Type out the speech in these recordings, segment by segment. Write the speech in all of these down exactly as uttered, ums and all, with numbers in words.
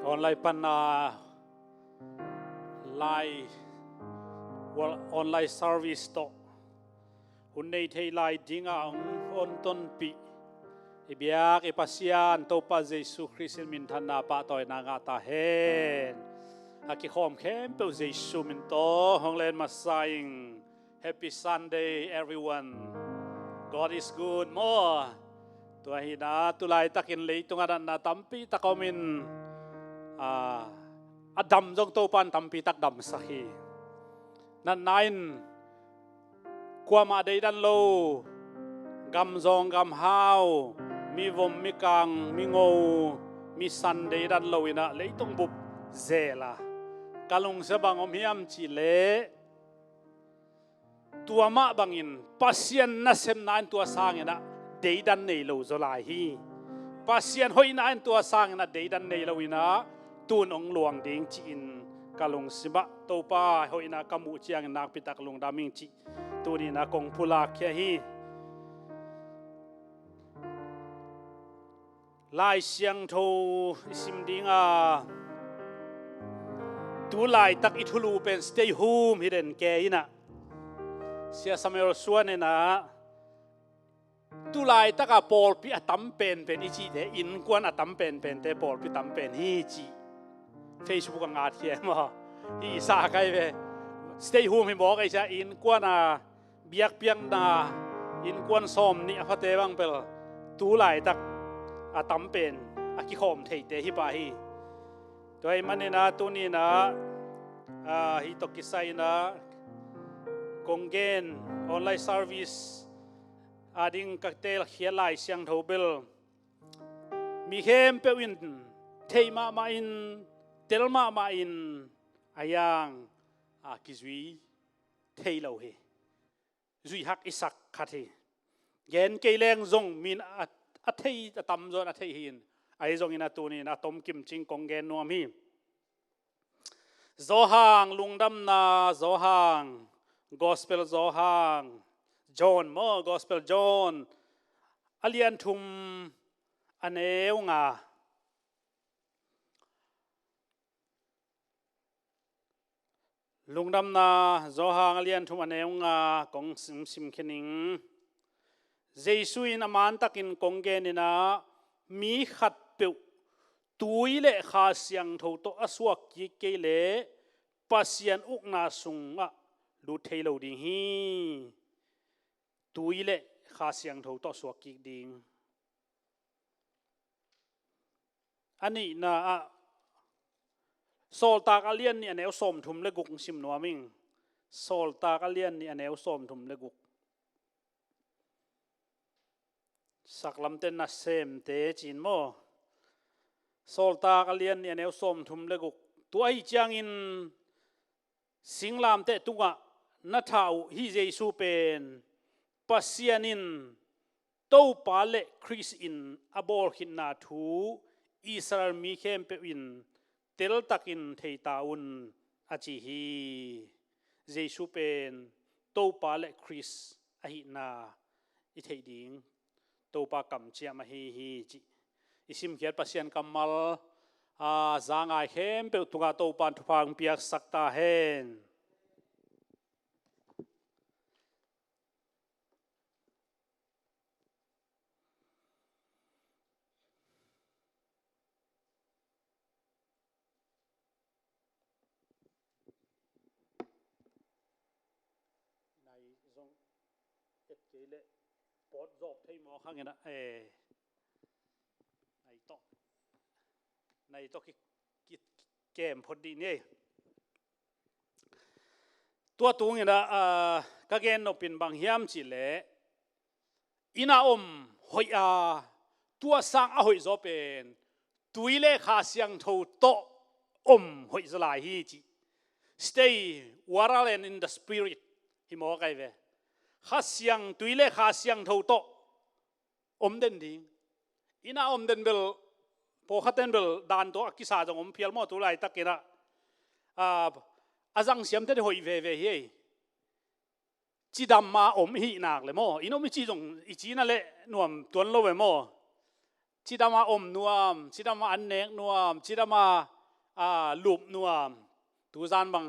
Online pan a live, online service tawh hun nei thei lai dingin hong tonpih i biak i Pasian Topa Jesu Khrist in minthanna pahtawina ngah ta hen. A kikhawm khempeuh Jesu min tawh hong len masa ing. Happy Sunday, everyone. God is good maw. Tua hi-in ah, tu laitakin leitungah natna tampi tak om in, a, a dam zong Topa in tampi tak damsak hi. Natna in kuamah deidan lo, gamzawng gamhau, mivom mikang, mingo misan deidan lo in ah leitung bup zel a, ka lungsim bang om hiam cih leh, tua mah bangin Pasian nasemna in tua sangin ah deidan nei lo zaw lai hi. Pasian hoihna in tua sangin ah deidan nei lo in ah, tu-in hong luang ding ci-in ka lungsim ah Topa hoihna ka muh ciangin nakpi tak lungdam ing cih tuni-in ah kong pulak khia hi. Lai Siangtho i sim ding a, tu laitak i thulu pen stay home hi den kei in ah, Sia Samuel Suan in ah, tu laitak a pawlpi a tam penpen i cihte, innkuan a tam penpente pawlpi tam pen hi cih Facebook ah ngat khia maw. Hih sa kai ve. Stay home hi mawk ei cia, innkuan a biakpiakna, innkuan sawm nih a phate bang bel tu laitak a tam pen a kikhawm theite hi pah hi. Tua ahih manin ah tuni-in ah, a, hih tawh kisai-in ah kong gen online service a ding ka teelkhiat Lai Siangtho bel mi khempeuh in theih mahmah in, tel mahmah in a hiang, a, kizui thei lo hi. Zuihak i sak khat hi. Gen kei leng zong min a, a thei a tamzaw in a thei hi-in, ahi zongin ah tuni-in a tomkim cing kong gen nuam hi. Johan, Lungdamna Johan, Gospel Johan, John maw, Gospel John, a lian thum, a neu nga. Lungdamna Johan a lian thum, a neu nga kong sim, sim khin ing. Jesu in a mantakin kong gen in ah, mi khatpeuh tui le Kha Siangtho tawh a suak kik kei leh Pasian ukna sungah lut thei lo ding hi. Tui le Kha Siangtho tawh suak kik ding. A nihna ah, Sawltak a lian nih, a neu sawmthum le guk sim nuam ing. Sawltak a lian nih, a neu sawmthum le guk. Saklamte nasemte ci-in maw. Sawltak a lian nih, a neu sawmthum le guk. Tua ahih ciangin singlamteh tungah na thah uh hih Jesu pen Pasian in Topa le Khrist in a bawl khitna thu Israel mi khempeuh in teltakin thei ta un, a ci hi. Jesu pen Topa le Khrist ahihna i theih ding Topa kamciam ahi hi cih i simkhiat Pasian kammal, a, za ngai khempeuh tungah Topa in thupha hong piaksak ta hen. Nai zong et kei leh pawt zawp thei mawk hang in ah, eh, nai tawh, nai tawh ki, ki, ki kem phot dih ni. Tua tungin ah, ah, ka gen nop in bang hiam cih leh, inn a om hoih a, tua sang a hoih zaw pen tui le Kha Siangtho tawh om hoih zaw lai hi cih. Stay warm and in the spirit hi mawk ai ve. Kha Siang, tui le Kha Siangtho tawh om den ding. Inn a om den bel, pawlkhat ten bel dan tawh a kisa zong om phial maw, tu laitakin ah, a, a zang siamte hoih veve hi ei. Cidam a om i hih nak leh maw, inn om i cih zong i cih na leh nuam tuan lo ve maw. Cidam a om nuam, cidam a an nek nuam, cidam a a, lup nuam. Tuzan bang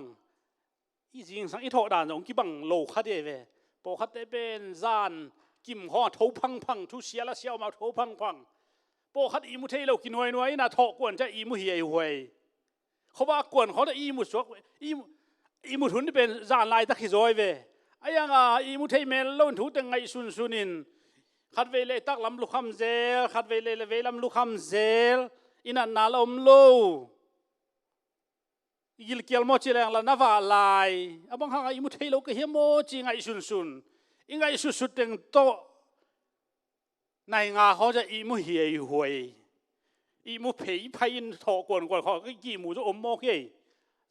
i zingsang i thawh dan zong kibang lo kha dih ve. Pawlkhatte pen zan kim khawng a tho phangphang, thu sial a sia om a tho phangphang. Pawlkhat ihmu thei lo kinuainuai in a thawh kuan ciah ihmu hiaihuai. Khuavak kuan khawng a ihmu suak, ihmu, ihmu thun pen zan laitak hi zaw ve. A iang a ihmu thei mel lo in thu teng ngaihsunsun in khatvei le taklam lukham zel, khatvei le veilam lukham zel, i natna la om lo. I gilkial maw ci leng la na vah lai. A bang hang a ihmu thei lo ka hiam maw ci ngaihsunsun. I ngaihsutsut teng tawh nai nga khawng ciah ihmu hiaihuai. Ihmu pheiphai in thawh kuankuan khawng ka ihmu zaw om mawk hi.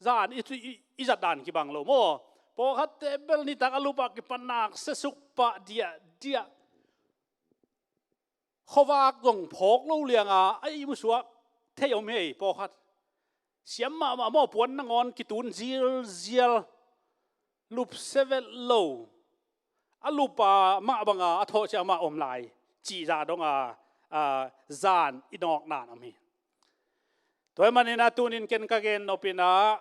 Zan i, i, i zat dan kibang lo maw. Pawlkhatte bel nitak a lup a kipan nak siasuk pah diahdiah. Khuavak zong phawk lo liang a, a ihmu suak thei om hi pawlkhat. Siam mahmah maw, puan nangawn kitun zilzial. Lup sia vet lo. A lup a mah bang a, a thawh ciang mah om lai. Cih zah dong a, a, zan i nawkna om hi. Tua ahih manin a tunin ken ka gen nop in a,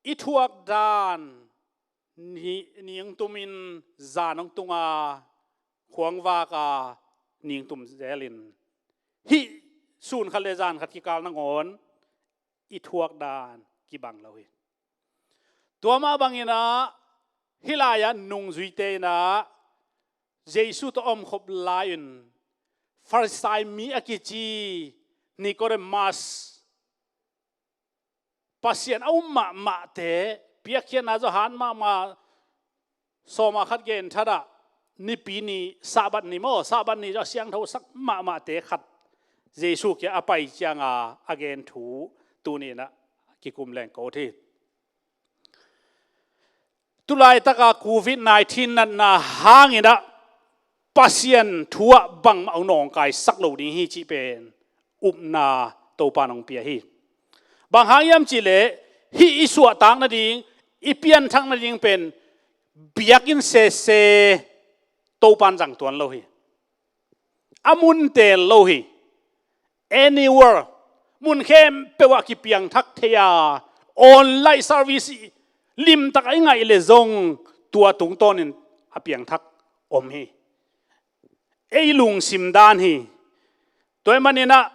i thuak dan ni, ningtum in zan hong tung a, khuang vak a, ningtum zel in. Hih sun khat le zan khat kikal nangawn i thuak dan kibang lo hi. Tua mah bangin a, hih lai-ah nungzuite in a, Jesu tawh a omkhop lai-in Farisai mi a kici Nicodemus, Pasian a um mahmahte, piakkhiatna Johan mahmah, sawm a khat gen thadah, Nipi ni, Sabbath ni maw, Sabbath ni zaw a siangthosak mahmahte khat Jesu kiang a pai ciang a, a gen thu tuni in a kikum leng ka ut hi. Tulaitak a covid nineteen natna hangin a, Pasian thu ah bangmah hong nawngkaisak lo ding hi cih pen upna Topa in hong pia hi. Bang hang hiam cih leh, hih i suahtak nading, i pianthak nading pen biakinn sese Topa in zang tuan lo hi. A mun teel lo hi. Anywhere, mun khempeuh ah kipiangthak thei a, online service limtak a i ngaih leh zong tua tungtawnin a piangthak om hi. Ei lungsim dan hi. Tua ahih manin a,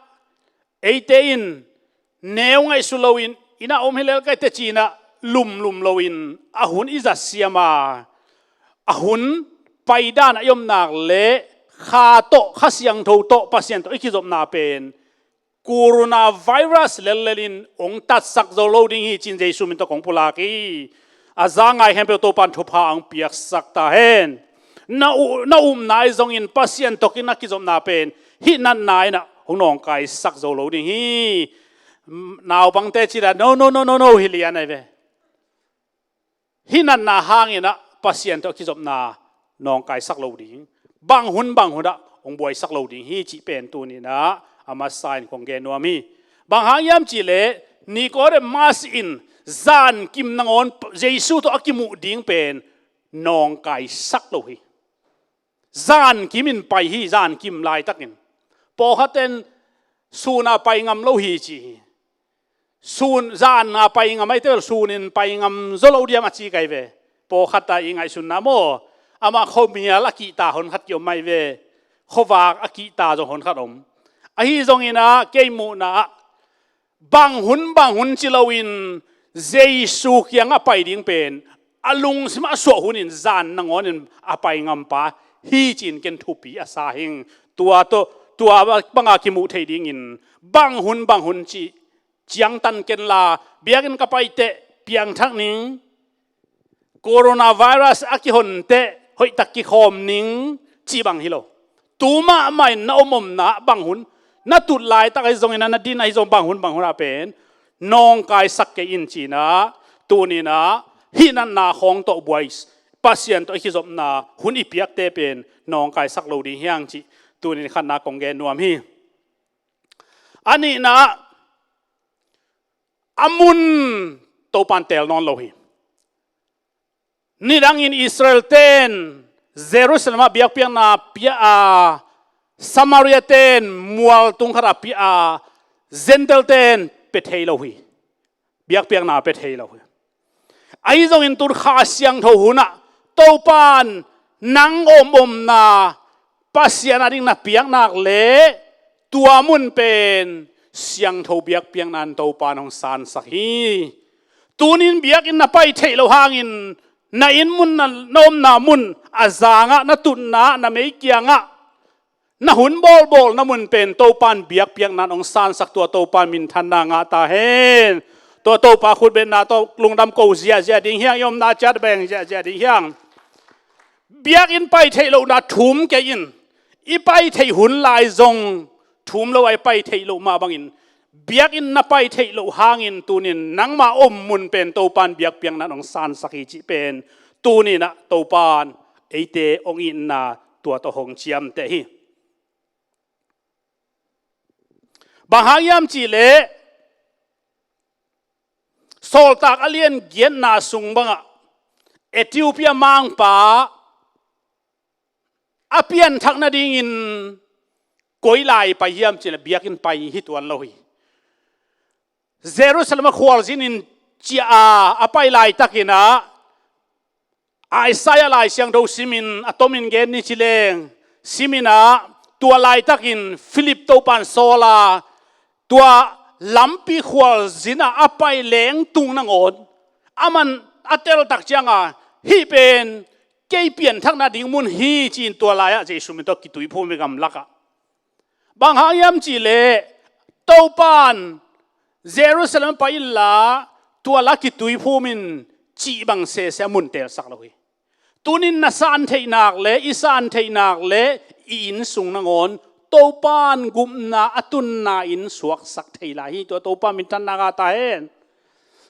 eite in neu ngaihsut loin, inn ah om hi lel ka hi teh ci-in a, lumlum loin a hun i zatsiam a, a hun paidan a i om nak leh Kha tawh, Kha Siangtho tawh, Pasian tawh i kizopna pen coronavirus lellel in hong tatsak zo lo ding hi ci-in Jesu min tawh kong pulak hi. A za ngai khempeuh Topa in thupha hong piaksak ta hen. Na u-, na upna ahi zongin Pasian tawh na kizopna pen hih natna in a hong nawngkaisak zo lo ding hi. Naupangte ci leh, no, no, no, no, no, hi lian ahi ve. Hih natna hangin a Pasian tawh kizopna nawngkaisak lo ding, bang hun bang hun ah hong buaisak lo ding hi cih pen tuni in a, a masa in kong gen nuam hi. Bang hang hiam cih leh, Nicodemus in zankim nangawn Jesu tawh a kimuh ding pen nawngkaisak lo hi. Zankim in pai hi, zankim laitakin. Pawlkhatte in sun a pai ngam lo hi ci hi. Sun, zan a pai ngam ahih teh, sun in pai ngam zaw lo diam a ci ka hi ve. Pawlkhat a i ngaihsunna maw, amah khuamial a kihta honkhat kiom ahi ve. Khuavak a kihta zong honkhat om. Ahi zongin a, kei muhna ah, bang hun bang hun ci loin Jesu kiang a pai ding pen a lungsim a suah hunin zan nangawnin a pai ngampa hi ci-in ken thupi a sa hing. Tua tawh, tua banga kimuh theih dingin bang hun bang hun cih ciangtan kenla, biakinn ka pai teh piangthak ning, coronavirus a kihon teh hoihtak kikhawm ning cih bang hi lo. Tu mahmah in na om omna bang hun, na tut laitak ahi zongin, na din ahi zong, bang hun bang hun ah pen nawngkaisak kei in ci-in a, tuni-in a, hih natna khawng tawh buai, Pasian tawh i kizopna hun i piakte pen nawngkaisak lo ding hi hang cih tuni-in khatna kong gen nuam hi. A nihna, a mun Topa in teel nawn lo hi. Nidangin Israel ten Jerusalem ah biakpiakna pia a, Samaria ten mual tung khat ah pia a, Gentile ten pia thei lo hi. Biakpiakna pia thei lo hi. Ahi zongin tun Kha Siangtho hunah Topan nang om omna Pasian a ding na piak nak leh tua mun pen siangtho biakpiakna in Topan hong sansak hi. Tunin biakinn na pai theih loh hangin na inn mun, na, na omna mun a zangah, na tutna, na mei kiangah, na hun bawlbawlna mun pen Topan biakpiakna in hong sansak, tua Topan minthanna ngah ta hen. Tua Topa khutbetna tawh lungdam ko ziahziah ding hi hang, i omna ciat beng ziahziah ding hi hang. Biakinn pai theih lohna thum kei in, i pai theih hun lai zong thum lo a, i pai theih loh mah bangin biakinn na pai theih loh hangin tunin nangma om mun pen Topan biakpiakna in hong sansak hi cih pen tuninah Topan eite hong itna tua tawh hong ciamteh hi. Bang hang hiam cihleh Sawltak a lian giatna sung bangah Ethiopia mangpa a pianthak nadingin koi lai pai hiam cihleh biakinn pai hi tuan lo hi. Jerusalem a khualzin in ciah a, a pai laitakinah Isaiah Lai Siangtho simin a tomin gen ni ci leng, siminah tua laitakin Philip Topan sawl a, tua lampi khualzinah a pai lengtung nangawn aman a teltak cianga, hih pen kei pianthak nading mun hi ci-in tua lai-ah Jesu min tawh kituiphum hi gamlakah. Bang hang hiam cihleh Topan Jerusalem pai inla tua la kituiphum in cih bang sese a mun telsak lo hi. Tunin na san theih nak le i san theih nak le i inn sung nangawn Topan gupna a tunna in suaksak thei lai hi. Tua Topa minthanna ngah ta hen.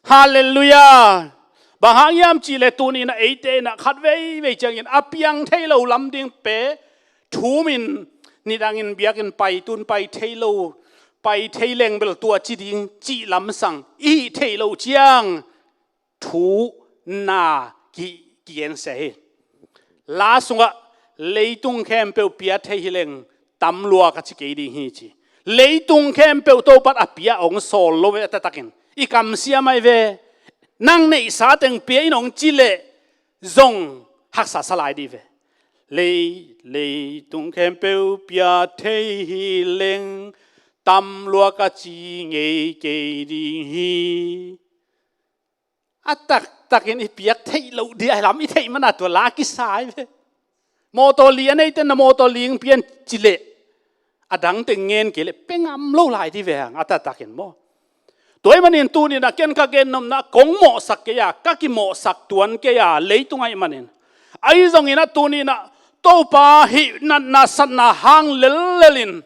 Halleluiah. Bang hang hiam cihleh tuninah eite inah khat veivei ciangin a piang thei lo lam ding pe thumin nidangin biakinn pai, tun pai thei lo, pai thei leng bel tua ci ding cih lamsang i hih theih loh ciang thu na ki, kigensia hi. La sungah leitung khempeuh pia thei hi leng tam lua ka ci kei ding hi ci. Leitung khempeuh Topan a pia hong sawl lo ve, a taktakin i kamsia mai ve. Nang neihsa teng pia in hong ci leh zong haksa sa lai dih ve. Lei, leitung khempeuh pia thei hi leng tam lua ka ci ngei kei ding hi. A taktakin i piak theih loh dih a lam i theih mana tua la kisai ve. Mawtaw li a neite na mawtaw ling pian ci leh a dangte ngen kei leh pengam lo lai dih ve hang a taktakin maw. Tua ahih manin tuninah ken ka gennopna kong mawhsak kei a, ka kimawhsak tuan kei a, leitung ahih manin. Ahi zonginah tuninah Topa hih natna satna hang lellelin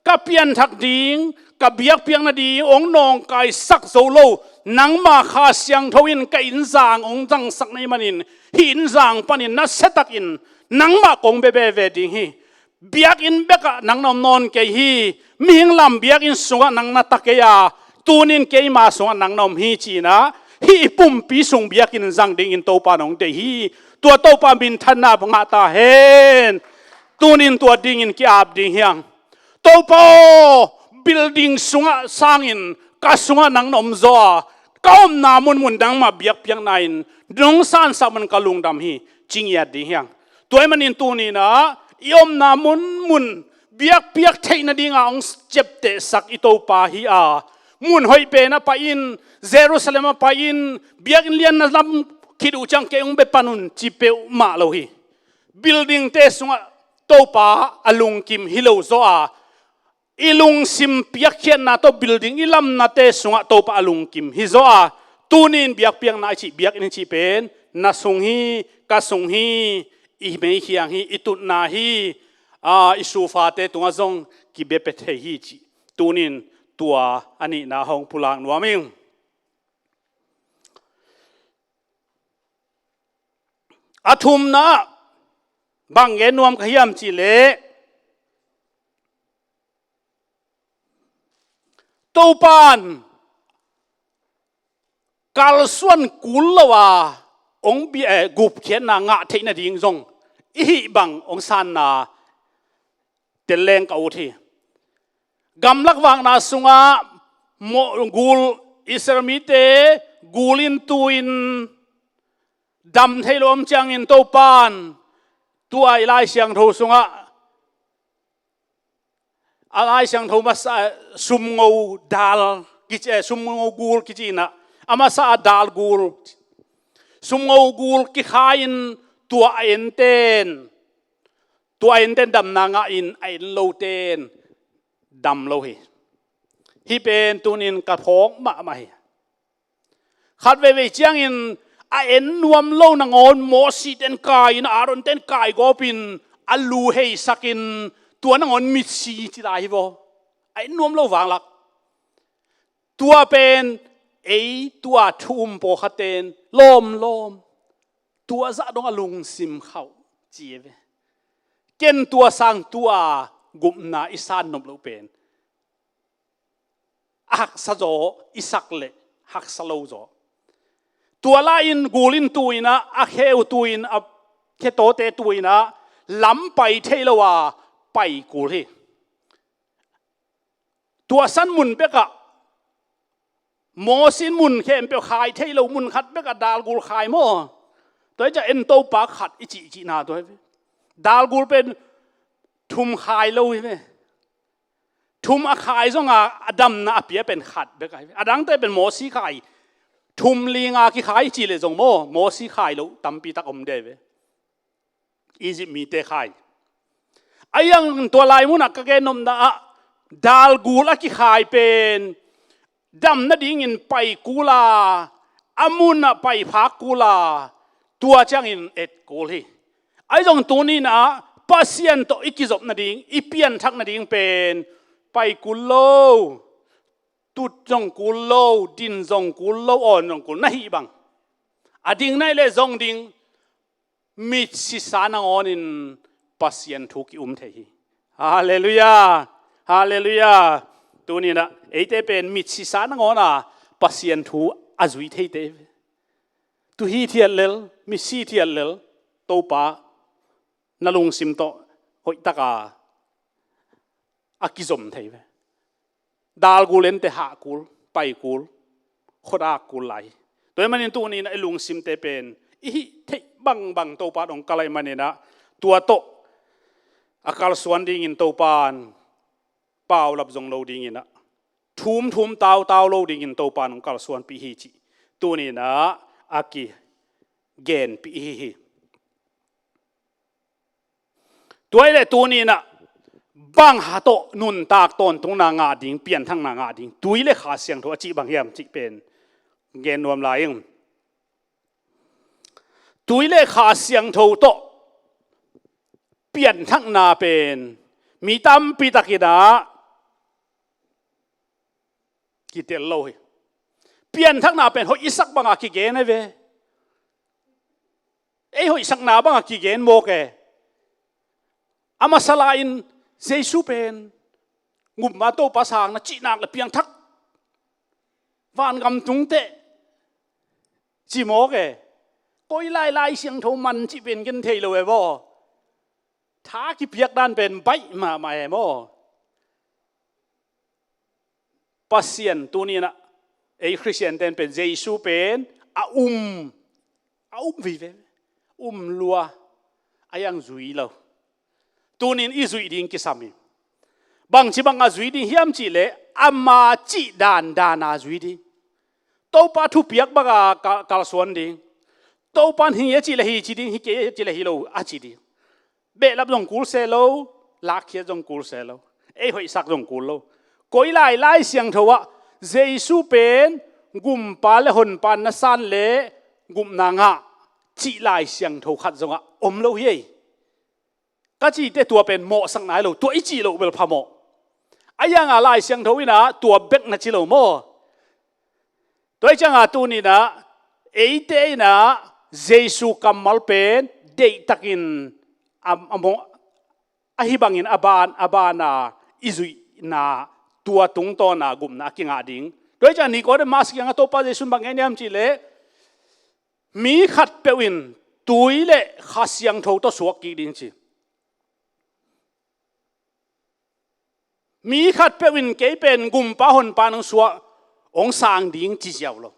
ka pianthak ding, ka biakpiakna ding hong nawngkaisak zo lo, nangma Kha Siangtho in ka innzang hong zangsakna ahih manin hih innzang panin nasiatakin nangmah kong bebe ve ding hi. Biakinn bekah nang na om nawn kei hi. Mihing lam biakinn sungah nang na ta kei a, tunin keima sungah nang na om hi cinah hih pumpi sung biakinn zang dingin Topa nong deih hi. Tua Topa minthanna ngah ta hen. Tunin tua dingin ki-ap ding hi hang. Topa aw, building sungah sangin ka sungah nang na om zaw a, ka omna munmun nangmah biakpiakna in nong sansak man ka lungdam hi, ci ngiat ding hi hang. Tua ahih manin tuninah i omna munmun biakpiak theih nadinga hong ciaptehsak i Topa hi a, mun hoih pen ah pai in, Jerusalem ah pai in, biakinn lianna lam khit uh ciang kei hong bia pan un ci peuhmah lo hi. Buildingte sungah Topa a lungkim hi lo zaw a, i lungsim piakkhiatna tawh building i lamnate sungah Topa a lungkim hi zaw a, tunin biakpiakna i cih, biakinn i cih pen na sung hi, ka sung hi, i meikhiang hi, i tutna hi, a, i sufate tungah zong kibia pia thei hi cih tunin tua a nihna hong pulak nuam ing. A thumna ah bang gen nuam ka hiam cihleh, Topan kalsuan kul lo a hong bia, eh, gupkhiatna ngah theih nading zong i hih bang hong sanna tel leng ka ut hi. Gamlak vakna sungah Mo-, gul, Israel mite gul in tu-in dam thei lo om ciangin Topan tua i Lai Siangtho sungah a Lai Siangtho masa sumngo dal kici, eh, sumngo gul kici inah a masa a dal gul, sumngo gul kikhai-in tua a enten, tua a enten damna ngah in a en loten dam lo hi. Hih pen tunin ka phawk mahmah hi. Khat veivei ciangin a en nuam lo nangawn Mawsi ten kai-in Aaron ten kai gawpin a lu heisakin tua nangawn mitsi ci lai hi vaw. A en nuam lo vanglak. Tua pen ei tua thu um pawlkhat ten lawmlawm, tua zah dong a lungsim khauh ci e ve. Ken tua sang tua gupna i san nop loh pen a haksa zaw, i sak leh haksa lo zaw. Tua lai-in gul in tu-in ah, a kheu tu-in, a khetawte tu-in ah lam pai thei lo a pai kul hi. Tua san mun bekah Mawsi in mun khempeuh khai thei lo, mun khat bekah dal gul khai maw? Tua hi ciah en Topa khat i cihcihna tua hi ve. Dal gul pen thum khai lo hi ve. Thum a khai zonga a damna a pia pen khat bek ahi ve. A dangte pen Mawsi khai. Thum li nga kikhai ci leh zong maw, Mawsi khai lo tampi tak om dei ve. Egypt mite khai. A iang tua lai munah ka gen nopna ah dal gul a kikhai pen dam nadingin pai kul a, a munah pai phak kul a, tua ciangin et kul hi. Ahi zong tuni-in ah Pasian tawh i kizop nading, i pianthak nading pen pai kul lo, tut zong kul lo, din zong kul lo, awn zong kul na hih bang, a ding nai leh zong ding, mitsisa nangawnin Pasian thu ki-um thei hi. Halleluiah. Halleluiah. Tuni-in ah eite pen mitsisa nangawn a Pasian thu a zui theite. Tu hithiat lel, mitsi thiat lel, Topa na lungsim tawh hoihtaka a kizom thei ve. Dal gul ente hah kul, pai kul, khuadak kul lai. Tua ahih manin tuni-in ah i lungsimte pen i hih theih bangbang Topa dong kal ahih manin ah tua tawh a kalsuan dingin Topan paulap zong lo dingin ah, thumthum tautau lo dingin Topan hong kalsuanpih hi cih tuni-in ah a kigenpih hi hi. Tua hi leh tuni-in ah bang ha tawh nuntak tawntungna ngah ding, pianthakna ngah ding, tui le Kha Siangtho a cih bang hiam cih pen gen nuam lai ing. Tui le Kha Siangtho tawh pianthakna pen mi tampi takin ah kitel lo hi. Pianthakna pen hoih i sak banga kigen ahi ve. Ei hoihsakna banga kigen mawk e. A masa lai-in Jesu pen gumpa Topa sang na cih nak leh piangthak, vangam tung teh ci mawk e. Koi lai Lai Siangtho man cih pen ken thei lo e vaw. Tha kipiak dan pen baih mahmah e maw. Pasian tuni-in ah ei Khristian ten pen Jesu pen a um, a um vive, um lua, a iang zui lo. Tuni-in i zuih ding kisam hi. Bangci banga zui ding hiam cih leh ama cih dandana zui ding. Topa thupiak banga kal-, kalsuan ding. Topan hi a cih leh hi ci ding, hi kei a cih leh hi lo a ci ding. Behlap zong kul se lo, lakkhiat zong kul se lo, ei hoihsak zong kul lo. Koi lai Lai Siangtho ah Jesu pen gumpa le honpa na san le gupna ngah cih Lai Siangtho khat zongah om lo hi ei. Ka cihte tua pen mawhsakna hi lo, tua i cih loh bel phamawh. A ianga Lai Siangtho in ah tua bek na ci lo maw. Tua hi cianga tuni-in ah eite in ah Jesu kammal pen deihtakin a, a mawh, ahi bangin a ban, a bana i zuihna, tua tungtawna gupna a kingah ding. Tua hi cianga Nicodemus kiangah Topa Jesu in bang gen hiam cih leh mi khatpeuh in tui le Kha Siangtho tawh suak kik ding ci. Mi khatpeuh in kei pen gumpa honpa nong suak, hong sang ding ci ziau lo.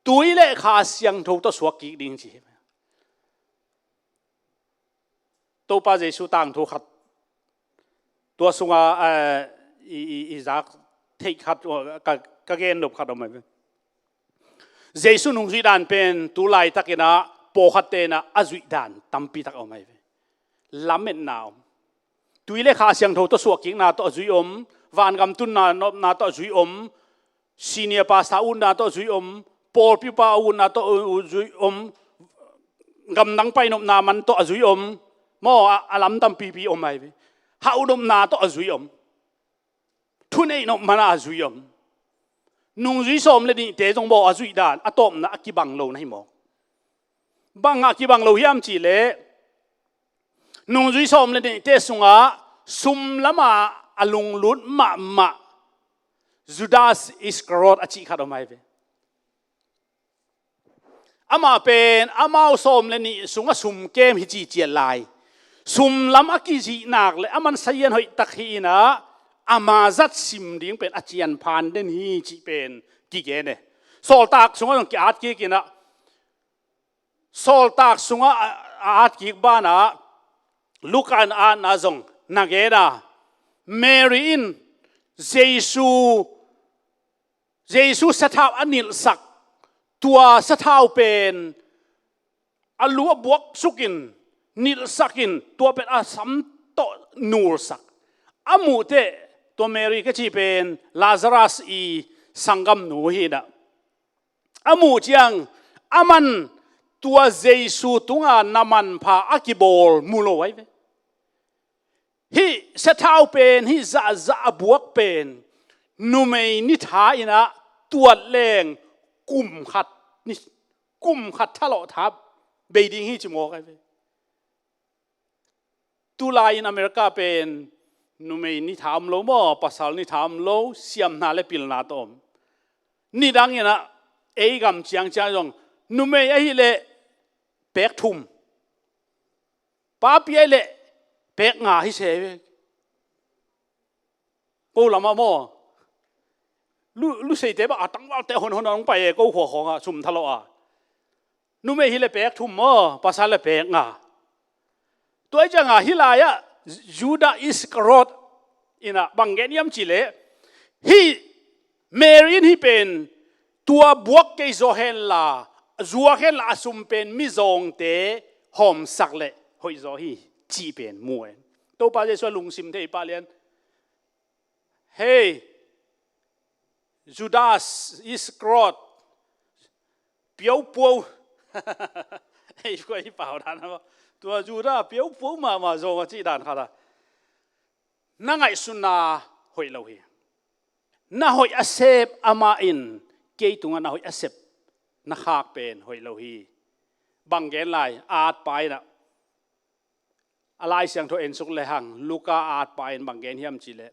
Tui le Kha Siangtho tawh suak kik ding ci hi. Topa Jesu tangthu khat, tua sunga, eh, i, i, i zak theih khat, ka, ka gen nop khat om ahi ve. Jesu nungzui dan pen tu laitakin ah pawlkhat ten ah a zuih dan tampi tak om ahi ve. Lametna om. Tui le Kha Siangtho tawh suakkikna tawh a zui om, vangam tunna nopna tawh a zui om, senior pastor utna tawh a zui om, pawlpi upa utna tawh a zui om, gamdang painopna man tawh a zui om, maw, a, a lam tampipi om ahi ve. Hauhnopna tawh a zui om. Thuneihnop man a zui om. Nungzui sawm le nihte zong maw a zuih dan, a tawpna a kibang lo na hi maw? Bang a kibang lo hiam cih leh, nungzui sawm le nihte sungah sum lama a lunglut mahmah Judas Iskariot a cih khat om ahi ve. Amah pen amau sawm le nih sungah sum kem hi ci ciat lai. Sum lam a kizihnak le aman sazian hoihtak hi in ah, ama zat sim ding pen a cian phan den hi cih pen kigen e. Sawltak sungah zong ki-at kik in ah, Sawltak sungah a, a at kik banah Luka in a atna zong na gen a, Mary in Jesu, Jesu sathau a nilhsak, tua sathau pen a lu a buak sukin, nilhsakin, tua pen a sam tawh nulsak. A muh teh tua Mary ka cih pen Lazarus i sanggamnu hi in ah, a muh ciang aman tua Jesu tunga na manpha a kibawl mu lo ahi ve. Hih sathau pen, hih zahzah a buak pen numei ni tha in ah tuat leng kum khat ni, kum khat thalawh tha bei ding hi ci mawk ahi ve. Tulai in America pen numei ni tha om lo maw, pasal ni tha om lo, siamna le pilna tawh om. Nidang in ah ei gam ciangciang zong numei ahih leh pek thum, papi ahih leh pek nga hi se. Ko lamah maw, lu, luseite bang a tangvalte honhon a hong pai e, ko khua khawngah sum thalawh a. Numei hi le pek thum maw, pasal le pek nga. Tua hi ciangah hih lai-ah Judah Iskariot in ah bang gen hiam cih leh, hih Mary in hih pen tua buak kei zaw henla, zuak henla a sum pen mizawngte hawmsak leh hoih zaw hi cih pen mu e. Topa Jesuh a lungsim thei pah lian. Hei, Judas Iskariot, piaupuau. Hei, kua i pau dan a, tua Judah piaupuau mahmah zawng a cih dan khat a, na ngaihsutna hoih lo hi. Na hoih a sep amah in kei tungah na hoih a sep, na khak pen hoih lo hi. Bang gen lai, a atpa in ah, a Lai Siangtho en suk lehang, Luka a atpa in bang gen hiam cih leh,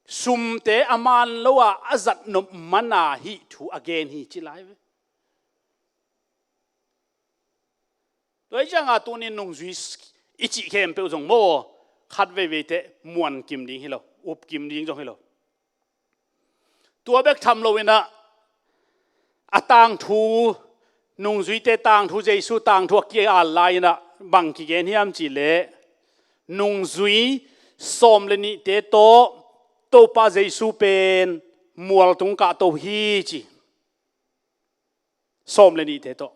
sumte a man lo a, a zat nop man a hih thu a gen hi ci lai ve. Tua hi ciangah tuni-in nungzui i cih khempeuh zong maw, khat veivei teh muan kim ding hi lo, up kim ding zong hi lo. Tua bek tham lo in ah, a tangthu, nungzuite tangthu, Jesu tangthu a ki-al lai in ah bang kigen hiam cih leh, nungzui sawm le nihte tawh Topa Jesu pen mualtung kahto hi ci. Sawm le nihte tawh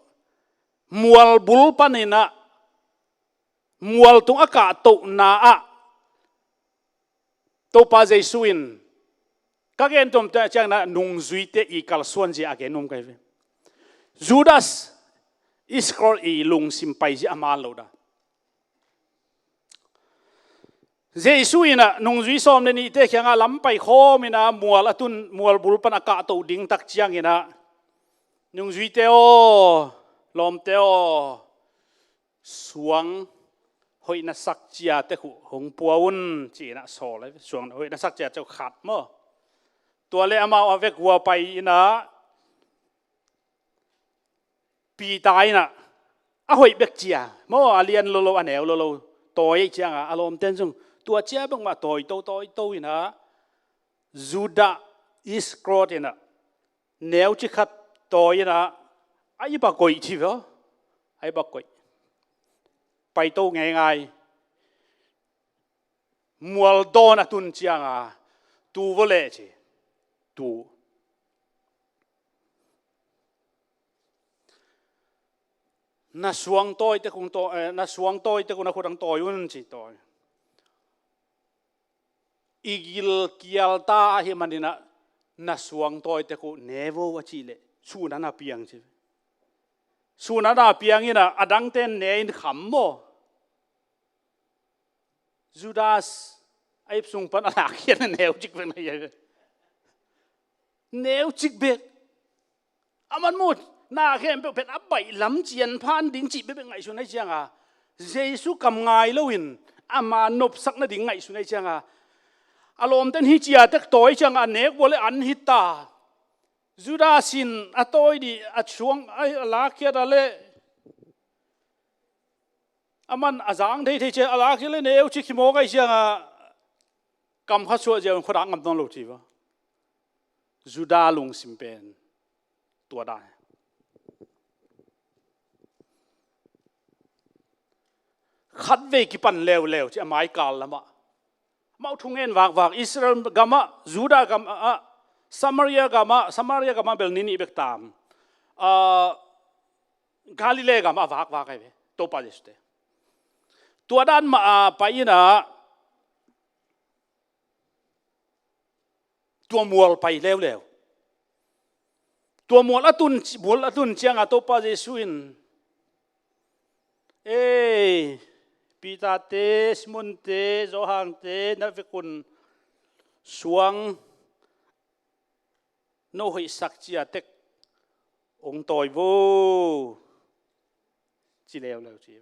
mualbul panin ah, mualtung a kahtohna ah Topa Jesu in, ka gen tuamtuam ciangin ah nungzuite i kalsuanzia a gen nuam ka hi ve. Judas Iskariot i lungsim paizia a man lo dan. Jesu in ah nungzui sawm le nihte kiangah lam paikhawm in ah mual a tun, mualbul pan a kahtoh ding tak ciangin ah, nungzuite aw, lawmte aw, suang hoihna sak ciate khuh hong pua un ci-in ah sawl ahi ve. Suang hoihna sak ciate khuh khat maw. Tua le amau a vek hua pai in ah Peter in ah a hoih bek cia maw, a lian lolo, a neu lolo tawi ahih ciangah a lawmten zong tua cia bek mah tawito, tawito in ah Judah Iskariot in ah neucik khat tawi in ah a iba koih ci ve aw. A iba koih. Paito ngeingai. Mual dawn a tun cianga tu vua leh ci. Tu. Na suang tawi tek un tawi, eh, na suang tawi tek un, na khut ang tawi un ci tawi. I gil kial ta ahih manin ah na suang tawi tek uh ne vo a cih leh sun a na piang ci. Sun a na piang in ah a dangten ne in kham maw? Judas a ip sung pan a lakkhiat na neucik bek na hi. Neucik bek. Aman maw, na khempeuh pen a baih lam cian phan ding cih bekbek ngaihsun ahi cianga, Jesu kam ngai loin ama nopsak nading ngaihsun ahi cianga, a lawmten hi cia tek tawi cianga a nek vua le an hi ta. Judas in a tawi dih a suang a lakkhiat a le aman a zang thei thei cia a lakkhiat le neucik hi mawk ahi cianga kam kha suah ziau in khuadak ngam tawn lo ci va. Judas lungsim pen tua dan. Khatvei kipan leuleu ci a maikal lamah. Amau thungen vakvak Israel gamah, Judah gamah, Samaria gamah, Samaria gamah bel ni nih bek tam. Ah, Galilee gamah a vakvak ahi ve Topa Jesu te. Tua dan mah a pai in ah tua mual pai leuleu. Tua mual a tun, mual a tun cianga Topa Jesu in, "Ei, Peter te, Simon te, Johan te, na vekun suang no hoihsak cia tek ong tawi vo," ci leuleu ci.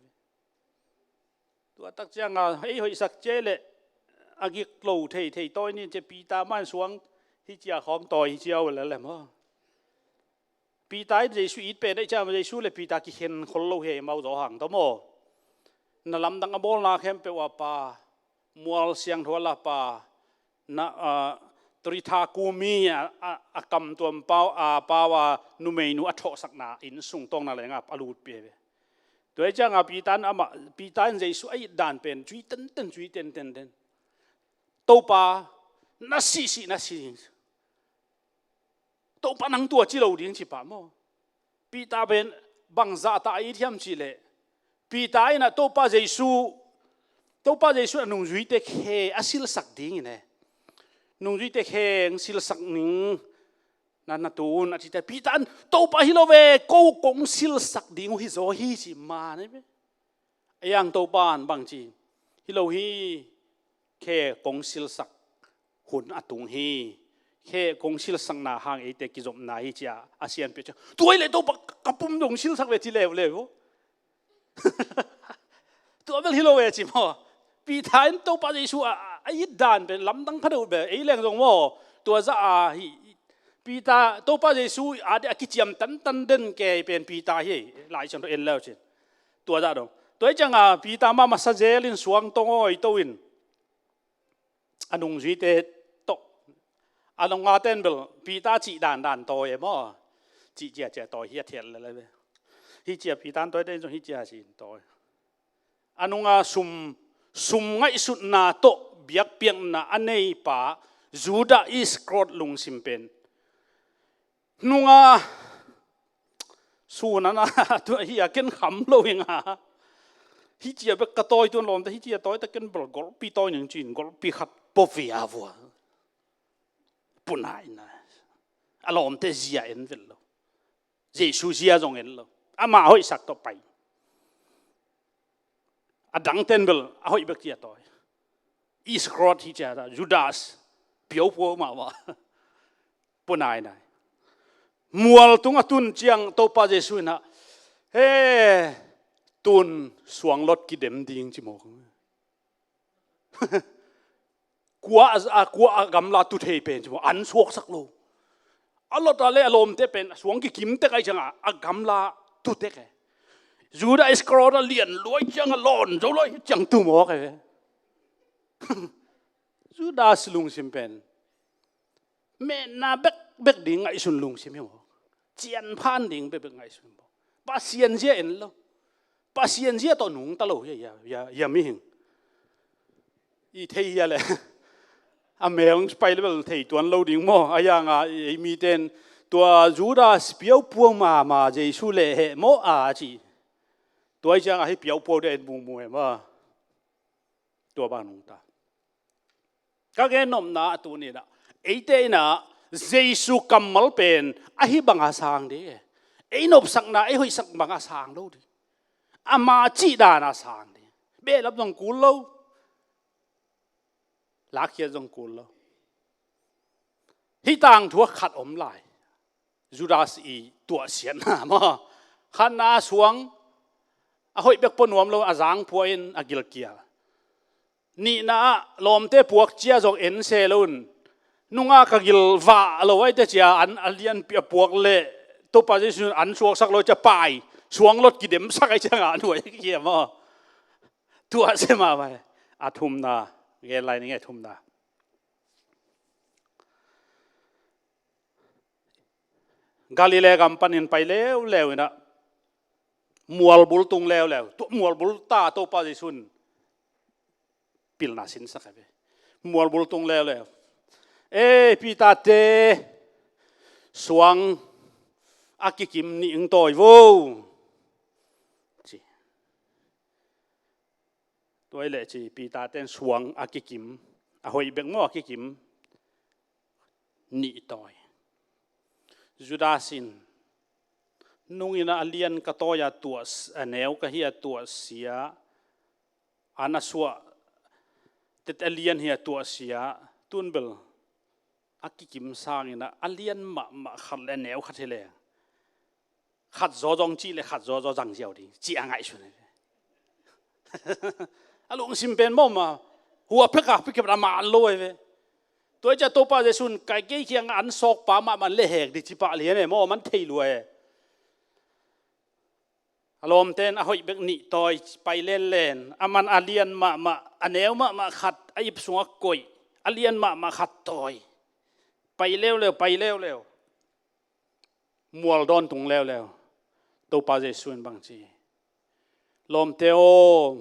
Tua tak cianga ei hoihsak cia le a gik lo thei thei tawi ni cia Peter man suang hi cia khawng tawi hi cia uh le le maw? Peter in Jesu it pen ei cia Jesu le Peter kikhen khol lo hi mau Johan tawh maw? Na lamdang a bawlna khempeuh a pa, mual siangtho a la pa, na, ah, Tritha kumi a, a, a kamtuam pau, a pau a numeinu a thawhsakna inn sung tawngna lengah a lutpih ve. Tua hi cianga Peter in amah, Peter in Jesu a it dan pen cui tenten, cui tenten ten. Topa, na sih sih, na sih. Topa nang tua ci lo ding ci pah maw? Peter pen bangzah ta a it hiam cih leh Peter in ah Topa Jesu, Topa Jesu a nungzuite khe a silsak dingin e. Nungzuite khe ong silsak ning na na tun a cite Peter in Topa hi lo ve, ko kong silsak ding uh hi zaw hi ci man e ve. A yang Topa in bang ci, hi lo hi, khe kong silsak hun a tung hi. Khe kong silsakna hang eite kizopna hi cia a sianpi cia. Tua hi le Topa ka pum dong silsak ve ci leuleu. Tua bel hi lo ve ci maw? Peter in Topa Jesu a, a, a it dan pen lamdang pha deuh ve. Ei leng zong maw? Tua zah a hi Peter, Topa Jesu a dih a kiciam tantan den kei pen Peter hi. Lai Siangtho en leu cin. Tua zah dong. Tua hi cianga Peter mah masa zelin suang tawng awi to in a nungzuite tawh, a nunga ten bel Peter cih dandan tawi e maw? Cih ciacia tawi hi a thiat lele ve. Hi cia Peter in tawi den zong hi cia cin tawi. A nunga sum, sum ngaihsutna tawh biakpiakna a neipa Judah Iskariot lungsim pen nunga sun a na tua hi a ken kham lo hi nga. Hi cia bek ka tawi tuan lawmte hi cia tawi ta ken bel golpi tawi ning cin golpi khat pawvia vua. Punai na a lawmte zia en vel lo. Jesu zia zong en lo. Ama hoihsak tawh pai. A dangten bel a hoih bek cia tawi. Iskariot hi cia ta Judas piopua mahmah. Punainai. Mual tung a tun ciang Topa Jesu in ah he tun suanglot kidem ding ci mawk. Kua a, kua a gamla tu thei pen ci mawk an suaksak lo. A lot a le a lawmte pen a suang kikim tek ahi cianga a gamla tu tek e. Judah Iskariot a lian luai cianga lawn zo luai ciang tu mawk e. Judas lungsim pen Metna bekbek ding ngaihsun lungsim hi maw? Cianphan ding bekbek ngaihsun maw? Pasian zia en lo. Pasian zia tawh nungta lo hi a, hi a, hi a, hi a mihing. I thei hi a le. A mel pai le bel thei tuan lo ding maw? A yang a, ei miten tua Judas piaupua mama Jesu le heh maw a ci. Tua i ciang a hi piaupua de en mumu he maw? Tua bang nungta. Ka gen nopna a tu ni na. Eite ina Jesu kammal pen a hi banga sang de. Ei nopsakna, ei hoihsak banga sang lo de. Ama cih dana sang de. Behlap zong kul lo. Lakkhiat zong kul lo. Hih tangthu ah khat om lai. Judas i tuahsiatna maw? Khatna suang a hoih bek pua nuam lo, a zang pua in a gilkial. Nihna ah lawmte puak cia zong en se lo in, nunga ka gil vah lo ai te cia an a lianpi a puak le Topa Jesu in an suaksak lo cia pai suang lot kidemsak ai cia ngah nuai kia maw? Tuahsia mahmah. A thumna gen lai ning e, thumna. Galilee gam panin pai leuleu inah mualbul tung leuleu. Tua mualbul ta Topa Jesu in pilna sinsak a ve. Mualbul tung leuleu. Ei, Peter te, suang a kikim nih ing tawi vo. Ci. Tua i leh ci, Peter ten suang a kikim, a hoih bek maw a kikim, nih tawi. Judas in nung inah a lian ka tawi a tuah, a neu ka hi a tuahsia, an a suah tet a lian hi a tuahsia, tun bel a kikim sang inah a lian mahmah khat le a neu khat hi leng khat zaw zong cih le khat zaw zaw zang ziau ding cih a ngaihsun hi. A lungsim pen mawh ma hua phek a phek a man lo hi ve. Tua i ciah Topa Jesu in kai kei kiangah an sawkpa mahmah le hek ding ci pah lian e maw, man thei lua e. A lawmten a hoih bek nih tawi pai lenlen, a man a lian mahmah, a neu mahmah khat a ip sungah koih, a lian mahmah khat tawi. Pai leuleu, pai leuleu. Mual dawn tung leuleu. Topa Jesu in bang ci, lawmte aw,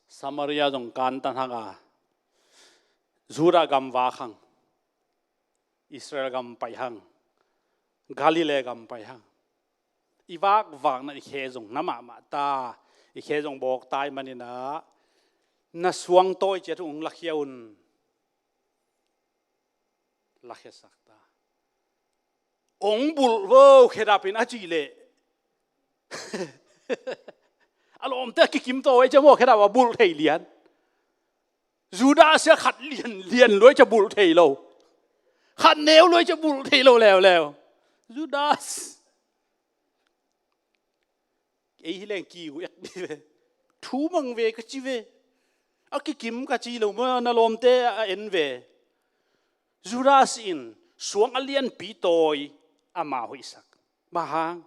Samaria zong kantan hang a, Judah gam vak hang, Israel gam pai hang, Galilee gam pai hang. I vakvakna i khe zong na mahmah ta, i khe zong bawk ta i maninah na suang tawi ciat hong lakhia un. Lakhiasak ta. Ong bulh vo khedap in a cih leh a lawmte a kikim tawi ciah maw khedap a bulh thei lian. Judas a khat lian lian luai ciah bulh thei lo. Khat neu luai ciah bulh thei lo leuleu. Judas. Ei hi leng kiu ek di ve. Thu mang ve ka ci ve. A kikim ka ci lo maw, na lawmte a en ve. Judas in suang a lianpi tawi ama hoihsak. Bang hang,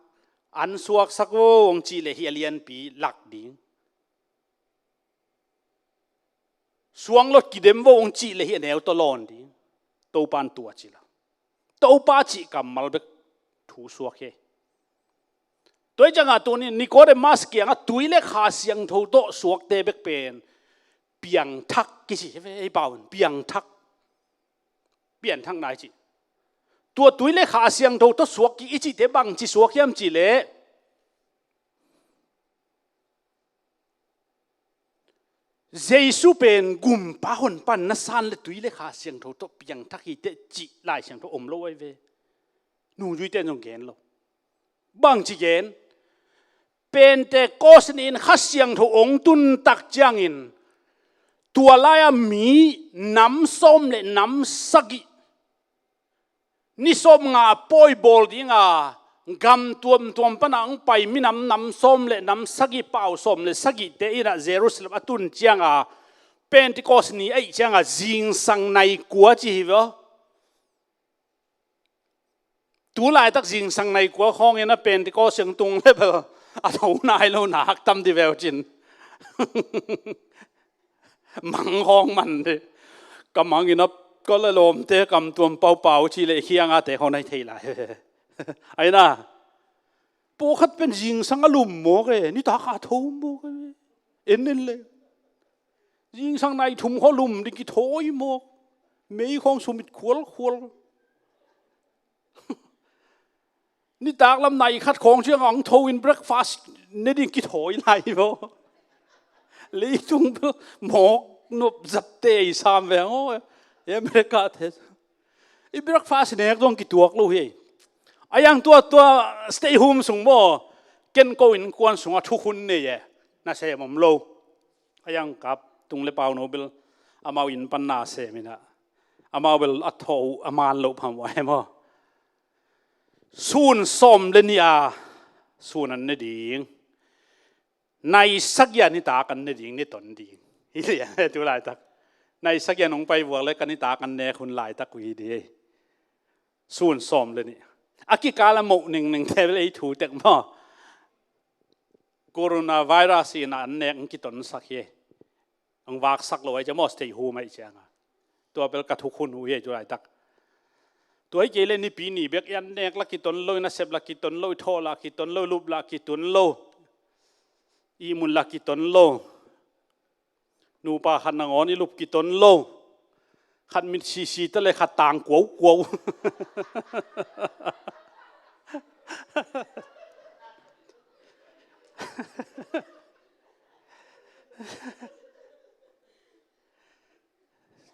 an suaksak vo hong cih leh hih a lianpi lak ding. Suang lot kidem vo hong cih leh hih a neu tawh lawn ding. Topa in tua ci lo. Topa cih kammal bek thu suak hi. Tua i ciangah tuni Nicodemus kiangah tui le Kha Siangtho tawh suakte bek pen piangthak kici hi ve, ei pau in piangthak. Pianthak nai ci. Tua tui le Kha Siangtho tawh suak kik i cihte bangci suak hiam cih leh Jesu pen gumpa honpa in na san le tui le Kha Siangtho tawh piangthak hi teh cih Lai Siangtho om lo ai ve. Nungzuite in zong gen lo. Bangci gen? Pentecost ni-in Kha Siangtho ong tun tak ciangin tua lai-a mi nam sawm le nam sagih ni sawmnga pawi bawl dinga gam tuamtuam pana hong pai minam nam sawm le nam sagih, pau sawm le sagihte inah Jerusalem a tun cianga Pentecost ni ahih cianga zingsang nai kua ci hi ve aw. Tu laitak zingsang nai kua khawngin a Pentecost siang tung le bel a tho nai lo nak tam di veu cin. Mang khawng man di. Ka mangin a Kol a lawmte kamtuam paupau ci leh khiangate khawng nai thei lai. Aina. Pawlkhat pen zingsang a lum mawk e, nitak a tho mawk e. En en le. Zingsang nai thum khaw lum ding kithawi mawk. Mei khawng sumit khualkhual. Nitak lam nai khat khawng ciang ang tho in breakfast ne ding kithawi lai maw? Leitung bel mawk nop zatte i sam ve ang aw. I America te i breakfast nek dong kituak lo hi. A yang tua tua stay home sung maw? Ken ko innkuan sungah thukhun nei e. Na sem om lo. A yang kap tung le pau no bel amau inn pan na sem ina. Amau bel a tho a man lo phamawh e maw? Sun sawm le nih a sun an ne ding. Nai sagih a nitak an ne ding, ni ton ding. Hi lian e tu laitak. Nai sagih a nong pai vuak le ka nitak an nek hun laitak uh hi ding. Sun sawm le nih. A kikal a moh ningningte bel ei thu tek maw? Coronavirus in an nek ang kitonsak hi. Ang vaksak lo ai cia maw, stay home ai cianga. Tua bel ka thukhun uh hi tu laitak. Tua hi kei le nipi ni bek i an nek la kiton lo, i nasep la kiton lo, i thawh la kiton lo, i lup la kiton lo. I mun la kiton lo. Nupa khat nangawn i lup kiton lo. Khat mit sisi ta le khat tang kuaukuau.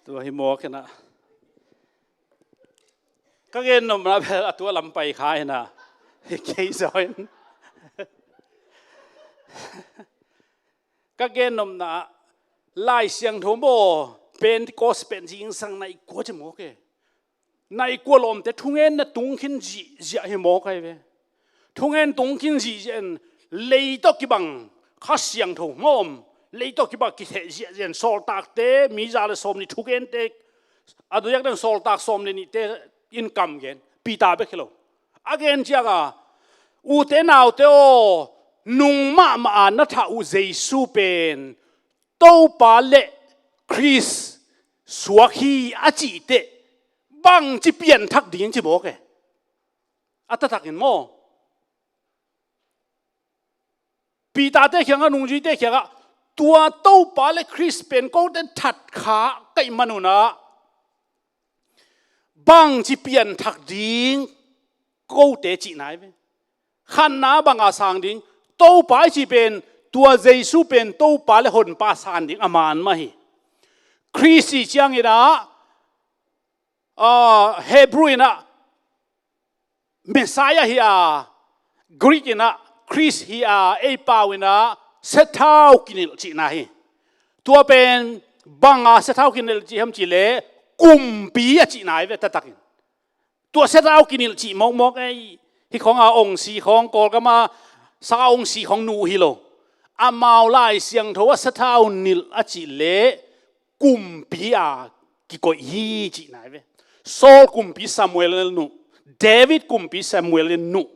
Tua hi mawk ina. Ka gen nopna bel a tua lam pai kha ina. Hi kei zaw in. Ka gen nopna Lai Siangtho maw, Pentecost pen zingsang nai kua ci mawk e. Nai kua lawmte thungen na tungkhin zihziah hi mawk ai ve. Thungen tungkhin zihziah in leitawh kibang Kha Siangtho maw om. Leitawh kibang kitheh ziahziah in sawltakte, mi za le sawm nih thugente, a duyak den sawltak sawm le nihte in kam gen. Peter bek hi lo. A gen cianga, ute naute aw, nung mahmah a na thah uh Jesu pen Topa le Khrist suak hi a cih teh bangci pianthak ding ci mawk e. A taktakin maw? Peter-te kiangah, nungzuite kiangah, tua Topa le Khrist pen kote that kha kaih manunah bangci pianthak ding kote cihna hi ve. Khatna banga sang ding, Topa i cih pen, tua Jesu pen Topa le Honpa san ding a man mah hi. Khrist i cianginah, ah, Hebrew inah Messiah hi a, Greek inah Khrist hi a, ei pau inah sathau kinilh cihna hi. Tua pen banga sathau kinilh cih hiam cihleh kumpi a cihna hi ve taktakin. Tua sathau kinilh cih mawkmawk ei. Hih khawng a ongsi khawng, Kawlgam a sa ongsi khawng nu hi lo. Amau Lai Siangtho a sathau nilh a cihleh kumpi a kikoih hi cihna hi ve. Saul kumpi Samuel in nuh, David kumpi Samuel in nuh.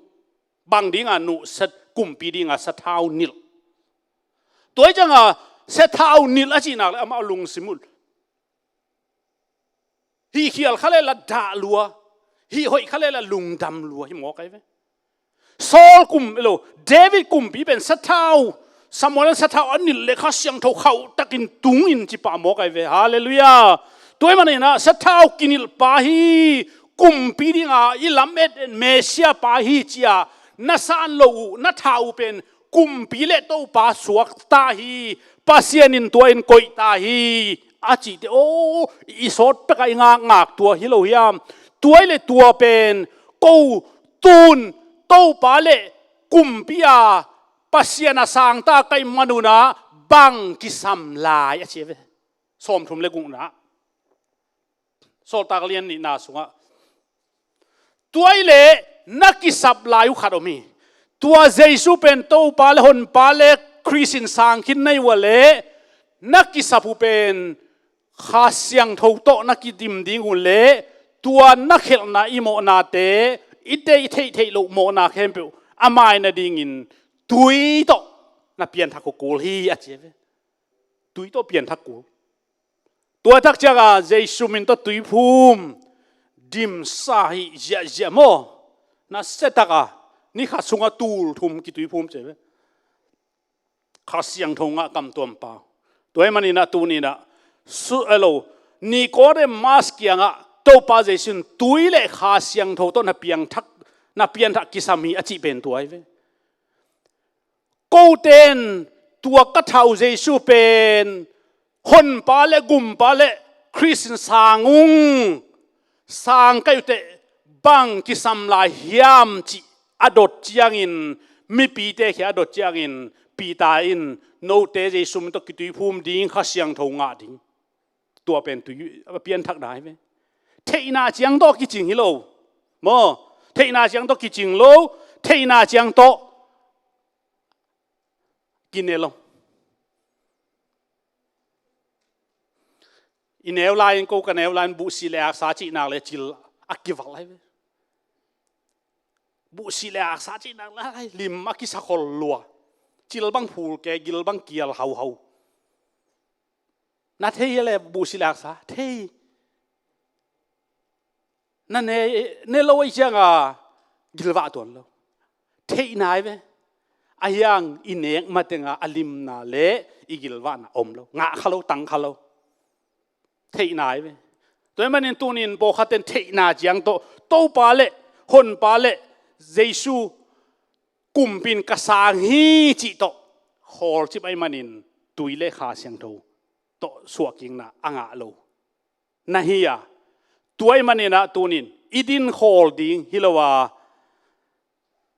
Bang dinga nuh, sat kumpi dinga sathau nilh. Tua hi cianga sathau nilh a cihnak le amah lungsim uh. Hih khial kha le la dah lua, hih hoih kha le la lungdam lua hi mawk ai ve. Saul kum lo, David kumpi pen sathau, Samuel in sathau a nilh le Kha Siangtho khauh takin tungin ci pah mawk ai ve. Halleluiah. Tua hi maninah sathau kinilh pa hi, kumpi dinga i lamet et Messiah pa hi cia na san lo uh, na thah uh pen kumpi le Topa suak ta hi, Pasian in tua in koih ta hi a cihte, aw, i sawt pekah i ngakngak tua hi lo hiam? Tua hi le tua pen ko tun Topa le kumpi a Pasian a sangta kaih manunah bang kisam lai a ci ve. Sawmthum le gukna Sawltak lian nihna sungah tua hi leh na kisap lai uh khat om hi. Tua Jesu pen Topa le Honpa le Khrist in sangkhin na hi uh a leh na kisap uh pen Kha Siangtho tawh na kidim ding uh leh tua na khelhna i mawhnate, i te i theihtheih loh mawhna khempeuh a mai nadingin tui tawh na pianthak uh kul hi a ci ve. Tui tawh pianthak kul. Tua tak cianga Jesu min tawh tuiphum dimsa hi ziahziah maw? Na se taka ni khat sunga tul thum kituiphum ci ve. Kha Siangtho ngah kamtuam pa. Tua ahih maninah tuninah su elo Nikodemas kiangah Topa Jesu in tui le Kha Siangtho tawh na piangthak, na pianthak kisam hi a cih pen tua hi ve. Kote in tua ka thau Jesu pen honpa le gumpa le Khrist in sang ung, sang kaih uhteh bang kisam lai hiam cih a dot ciangin, mipite khia a dot ciangin Peter in note Jesu min tawh kituiphum ding, Kha Siangtho ngah ding. Tua pen tui a pianthakna hi ve. Theihna ciang tawh kicing hi lo maw? Theihna ciang tawh kicing lo. Theihna ciang tawh kine lo. I neu lai-in ko ka neu lai-in buhsih le aksa cihnak le cil a kival lai ve. Buhsih le aksa cihnak lai lim a kisakhol lua. Cil bang phul ke, gil bang kial hauhau. Na thei le buhsih le aksa thei. Na ne, ne lo ahi cianga gilvah tuan lo. Theihna hi ve. Ahiang i nek matenga a limna le i gilvahna om lo. Ngah kha lo, tang kha lo. Theihna hi ve. Tua ahih manin tunin pawlkhatten theihna ciang tawh Topa le honpa le Jesu kumpi in ka sang hi cih tawh khawlcip ahih manin tui le Kha Siangtho tawh suahkikna a ngah lo na hi a, tua ahih maninah tunin i din khawl ding hi lo a,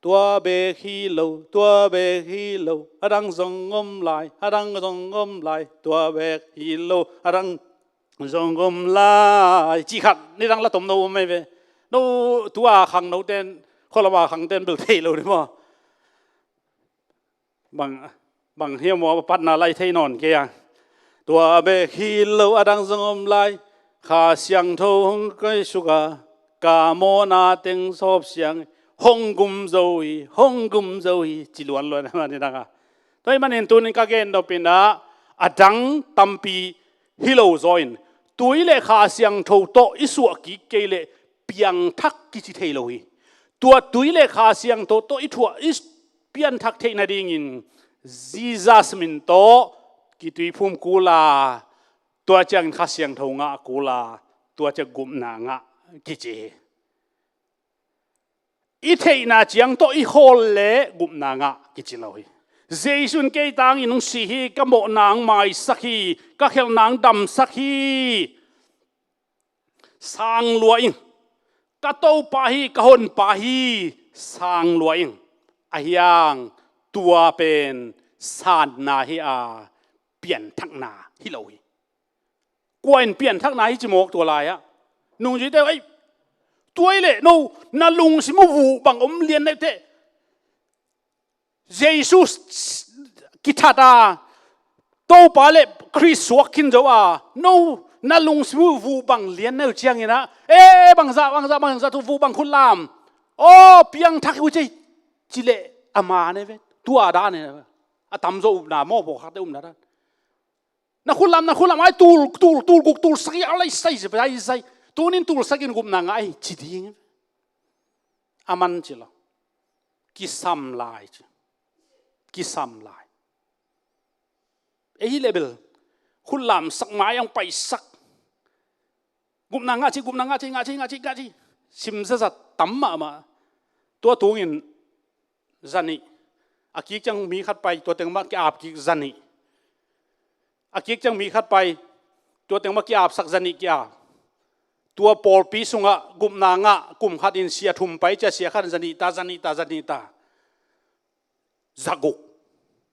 tua bek hi lo, tua bek hi lo, a dang zong om lai, a dang zong om lai, tua bek hi lo, a dang zong om lai, cih khat nidang la tom no om mai ve. No tua khangnoten, khualama khangten bel thei lo ni maw? Bang, bang hiam maw, a patna lai thei nawn kei a. Tua bek hi lo, a dang zong om lai. Kha Siangtho hong kai suka, ka mawhna teng sawp siang, hong gum zo hi, hong gum zo hi, ci luanluan a mani dang a. Tua ahih manin tunin ka gen nopinah a dang tampi hi lo zaw in tui le Kha Siangtho tawh i suah kik kei leh piangthak kici thei lo hi. Tua tui le Kha Siangtho tawh i thuah i pianthak theih nadingin Jesus min tawh kituiphum kul a, tua ciangin Kha Siangtho ngah kul a, tua ciang gupna ngah kici hi. I theihna ciang tawh i khawl le gupna ngah kici lo hi. Jesu in kei tangin hong si hi, ka mawhna hong maisak hi, ka khelhna hong damsak hi. Sang lua ing. Ka Topa hi, ka honpa hi, sang lua ing. Ahiang tua pen sanna hi a, pianthakna hi lo hi. Kua in pianthakna hi ci mawk tua lai-ah? Nungzuite, ei, tua hi leh no na lungsim uh vuh bang om lian neuteh. Jesu kithat a, Topa le Khrist suak khin zo a, no na lungsim uh vuh bang lian neu cianginah, e, bangzah, bangzah, bangzah tu vuh bang khutlam. Aw, piangthak uh cei, ci leh a man e ve. Tua dan e ve. A tamzaw upna maw, pawlkhatte upna dan. Na khutlam, na khutlam ai tul, tul, tul guk, tul sagih a lai sai, sai, sai. Tunin tul sagih in gupna ngah ai ci ding. A man ci lo. Kisam lai ci. Kisam lai. Ei level. Khutlam sak mai ang paisak. Gupna ngah ci, gupna ngah ci, ngah ci, ngah ci, ngah ci. Sim zazat tam mahmah. Tua tungin zanih. A kik ciang mi khat pai, tua teng mah ki-ap kik zanih. A kik ciang mi khat pai, tua teng mah ki-apsak zanih ki-ap. Tua pawlpi sungah gupna ngah kum khatin sia thum pai cia, sia khat zanih ta, zanih ta, zanih ta. Zaguk.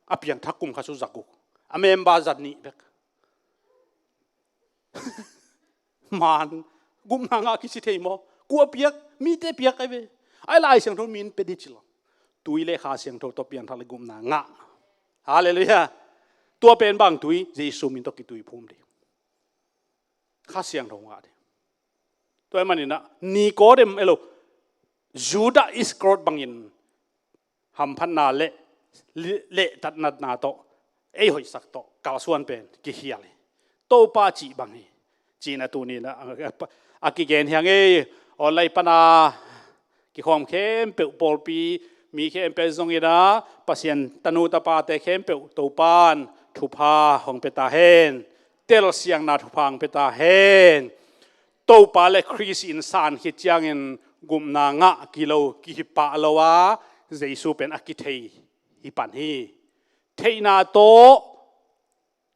A piangthak kum khat su zaguk. A member zanih bek. Man, gupna ngah kici thei maw? Kua piak, mite piak ai ve. Ai Lai Siangtho min pe di ci lo. Tui le Kha Siangtho tawh piangthak le gupna ngah. Halleluiah. Tua pen bang tui, Jesu min tawh kituiphum di. Kha Siangtho ngah di. Tua ahih maninah Nikodem elo, Judah Iskariot bangin hamphatna le, le, lehtatna tawh, ei hoihsak tawh kalsuan pen kikhial hi. Topa cih bang hi. Cina tunin a, a, a kigen hi hang ei. Online pana kikhawm khempeuh, pawlpi mi khempeuh zongin a, Pasian tanu tapate khempeuh Topan thupha hong pia ta hen. Telsiangna thupha hong pia ta hen. Topa le Khrist in san khit ciangin gupna ngah kilo, kihipah lo a, Jesu pen a kithei hi pan hi. Theihna tawh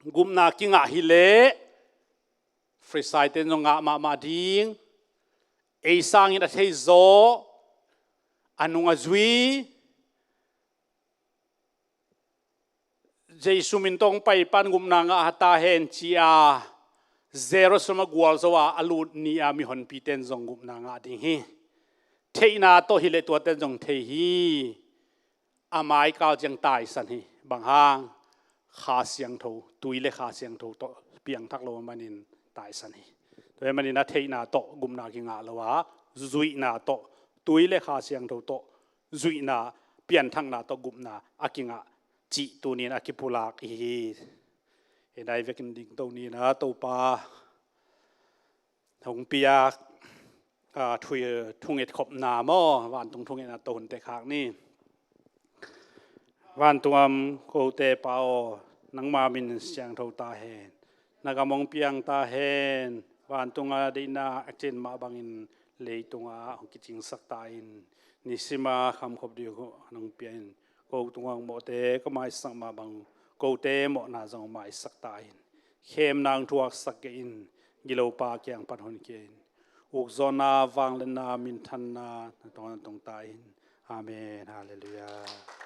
gupna kingah hileh Farisaiten zong ngah mahmah ding. Ei sangin a thei zaw, a nung a zui, Jesu min tawh pai pan gupna ngah ta hen ci-a Jerusalem a gualzo a a lut ni-a mihonpiten zong gupna ngah ding hi. Theihna tawh hileh tuaten zong thei hi. A mai kal ciang taisan hi. Bang hang? Kha Siangtho, tui le Kha Siangtho tawh piangthak lo manin taisan hi. Tua hi manin a theihna tawh gupna kingah lo a, zuihna tawh, tui le Kha Siangtho tawh zuihna, pianthakna tawh gupna a kingah cih tunin a kipulak i hi. Hi nai vekin dingto ni na Topa hong piak, a, thu, thunget khopna maw, vantung thungetna tawh hun tek khak ni. Vantung a om kote Pa aw, nangma min siangtho ta hen. Na gam hong piang ta hen. Vantung a deihna a cin mah bangin leitungah hong kicingsak ta in. Nisima khamkhop ding hong pia in. Ko tungah mawhte ka maisak mah bang, kote mawhna zong maisak ta in. Khemna hong thuaksak kei in. Gilopa kiang pan honkhia in. Ukzawhna, vangliatna, minthanna na tawng, na tawng ta in. Amen. Halleluiah.